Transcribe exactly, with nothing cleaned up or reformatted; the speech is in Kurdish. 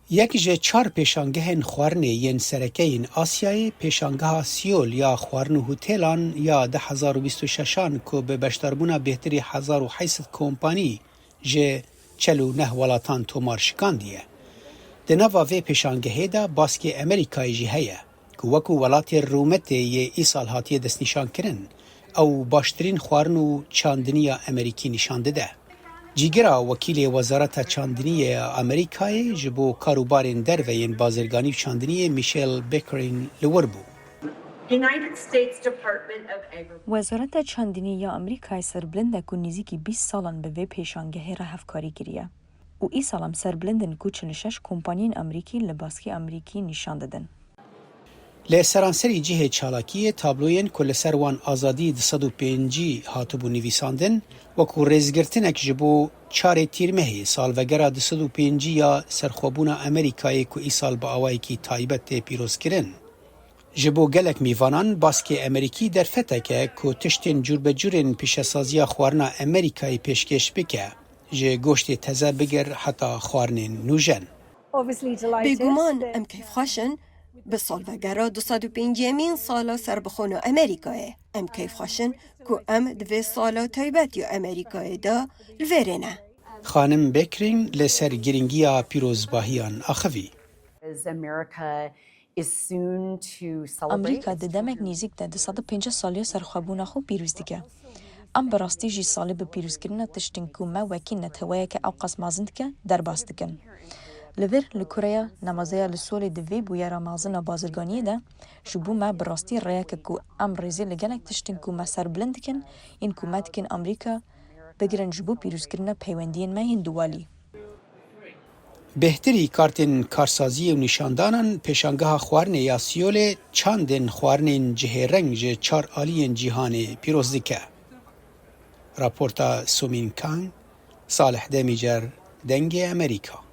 Yek ji çar pêşangehên xwarinê yên sereke yên Asyayê, pêşangeha Siyol ya xwarin û hotêlan ya du hezar û bîst û şeş an ku bi beşdarbûna bêhtirî hezar û heyt sed kompanî ji çel û neh welatan tomar şikandiye. Di nava vê pêşangehê de baskê Amerîkayê jî heye, ku wekû welatê rûmetê yê îsal hatiye destnîşankirin, ew baştirîn xwarin û çandiniya Amerîkî nîşan dide. Cîgira wekîlê Wezareta Çandiniyê ya Amerîkayê ji bo karûbarên derve yên bazirganî û çandiniyê Michelle Beckering li wir bû. United States Department of Agriculture. Wezareta Çandinî ya Amerîkayê serbilind e ku nêzîkî bîst salan bi vê pêşangehê re hevkarî kiriye û îsal em serbilind in ku çil û şeş kompaniyên Amerîkî li baskê Amerîkî nîşan didin. Li seranserî cihê çalakiyê tabloyên ku li ser wan azadî du sed û pêncî hatibû nivîsandin, wekû rêzgirtinek ji bo çarê Tîrmehê, salvegera du sed û pêncî ya serxwebûna Amerîkayê ku îsal bi awayekî taybet tê pîrozkirin. Ji bo gelek mîvanan baskê Amerîkî derfetek e ku tiştên cûrbecûrên pîşesaziya xwarina Amerîkayê pêşkêş bike, ji goştê teze bigir heta xwarinên nûjen. Bêguman em keyfxweş in bi salvegera du sed û pêncî yemîn sala serbixwena Amerîkayê. Em keyfxweş in ku em di vê sala taybet ya Amerîkayê de li vêrê ne. Xanim Beckering li ser girîngiya pîrozbahiyan axivî. As America is soon to celebrate Amerîka its di demek nêzîk de du sed û pêncî saliya serxwebûna xwe pîroz dike. Em bi rastî jî salê bi pîrozkirina tiştên ku me wekî neteweyeke ewqas mezin dike, derbas dikin. Li vir, li kureya nemazeya li Solê di vê bûyera mezin a bazirganiyê de, ji bo me bi rastî rêyek e ku em rêzê li gelek tiştên ku me serbilind dikin, yên ku me dikin Amerîka bigirin ji bo pîrozkirina peywendiyên me yên duwalî. Bêhtirî kartên karsaziyê û nîşandanan pêşangeha xwarinê ya Siyolê çandên xwarinên cihêreng ji çar aliyên cîhanê pîroz dike. Raporta Sumîn Kang, Salih Demîcer, Dengê Amerîka.